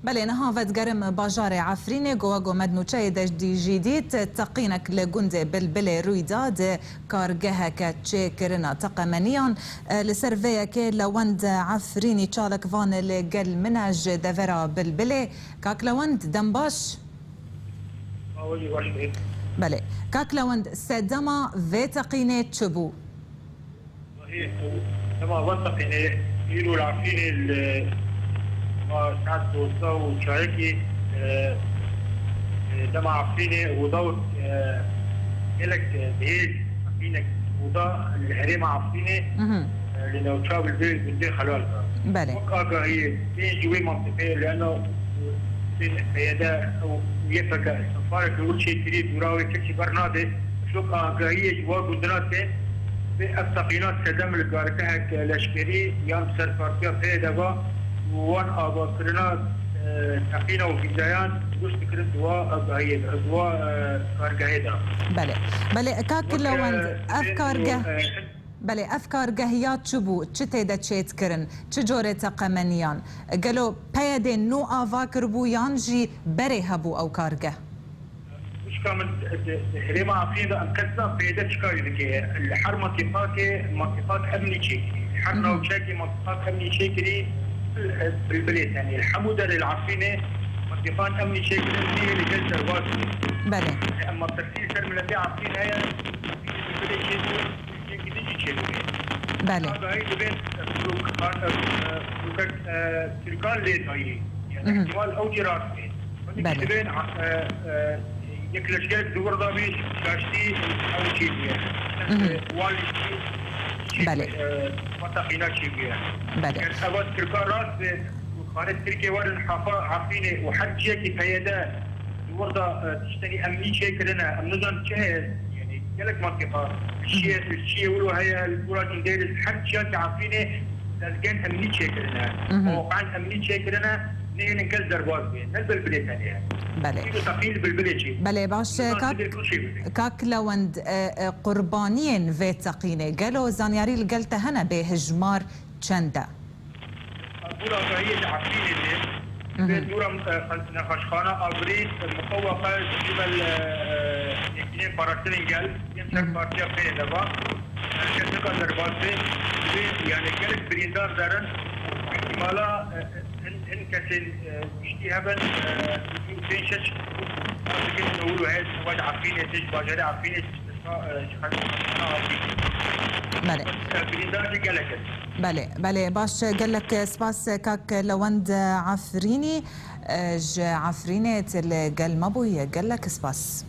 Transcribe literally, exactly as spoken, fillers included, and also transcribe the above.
Belê, niha vedigerim bajarê Efrînê, ku wek me di nûçeyê de jî dît, teqînek li gundê Bilbilê rûy da, di kargeheke çêkirina teqemeniyan. Li ser vê yekê Lewend Efrînî çalakvan li gel min e ji devera Bilbilê. Kak Lewend, dem baş? Awayî baş be. Belê. Kak Lewend, sedema vê teqînê çi bû? Dema van teqînê, îro li Efrînê li ma saet dozdeh û çayekî, e, e, dema Efrînê oda û, e, gelek, e, bihêz teqînek oda li herêma Efrînê, Mhm. e, li navça Bilbilê gundê xelal da. Belê. Wek agahiyê, tên ji wê mantiqeyê li ena, e, tên P Y D û Y P G sefarek li wir çêkirî, dûra wê kesî bernade. Şok agahiyê ji wa gundina tê, vê ev teqîna sedem li kargehek leşkerî yan ser partiya P Y D ve û wan avakirina, e, teqîna û vîzayan gişt dikirin di wa agahiyê de, di wa, e, kargehê de. Belê. Belê, kak Wek, e, Lewend, ev vê kargeh, û, e, belê, ev kargeh ya çi bû? Çi tê de çêdikirin? Çi corê teqemeniyan? Gelo P Y D nû ava kiribû yan jî berê hebû ew kargeh? Wişka min, di, di, di herêma Efrînê de em qet zan P Y D çi karî dike. Li her mantîqakê, mantîqak emnî çêkirî. Li her Mhm. navçeyekê mantîqak emnî çêkirî, li Bilbilê tenê. Li hemû derê li Efrînê mantîqan emnî çêkirin, neyê li gel derbas bû. Belê. Em metirsî li ser miletê Efrîn heye, Bilbilê çêbû, Tirkiyê din jî çêbû. Belê. Agahî dibên, e, firok-, e, e, firokek, e, Tirkan lê dayî. Yani Mhm. ihtimal ew jî rast bê. Belê. Dibên, e, e, yek leşkerek di wir de bî, şaştî ew çêbûye. Mhm. E, wan lîstî çêbûye, Belê. e, wan teqîna çêbûye. Belê. Ger eva Tirka rast bê, rûxanê Tirkiyê werin Hafa, Efrînê û her ciyekî P Y D di wir de, e, tiştekî emnî çêkirine, em nizanin çi heye, yani gelek mantîqa, li Şiyê, li Şiyê wilo heye, li Gura Cundêrê, her ciyekî Efrînê dezgehên emnî çêkirine. Mhm. Mewqeyan emnî çêkirine, neyên gel derbas bê, ne Bilbilê tenê ye. Belê. Îro teqîn li Bilbilê çê. Belê, baş, Nizanin kak, çi bê, ku çê bibê. Kak Lewend, e, e, qurbaniyên vê teqînê, gelo zanyarî li gel te hene bê hijmar çend e? Bûra agahiyê ji Efrînê tê. Mhm. Vê dûra, e, nexweşxana Avrî, e, muqeweqa ji qîbel, e, e, yekînên parastinên gel, yên ser Mhm. partiya P Y D ve, e, keseka derbas bê. Vê, yani gelek birîndar derin. Îhtimala, e, e, hin, hin kesên, e, giştî hebin, e, pênc şeş dikin, ewil heye, ji Efrînê tê, ji bajarê Efrînê, ji, e, ji nexweşxana Avrî. Belê. E, birîndar jî gelek in. Belê, belê, baş, gelek spas, kak Lewend Efrînî, ji Efrînê tu li gel me bûye, gelek spas.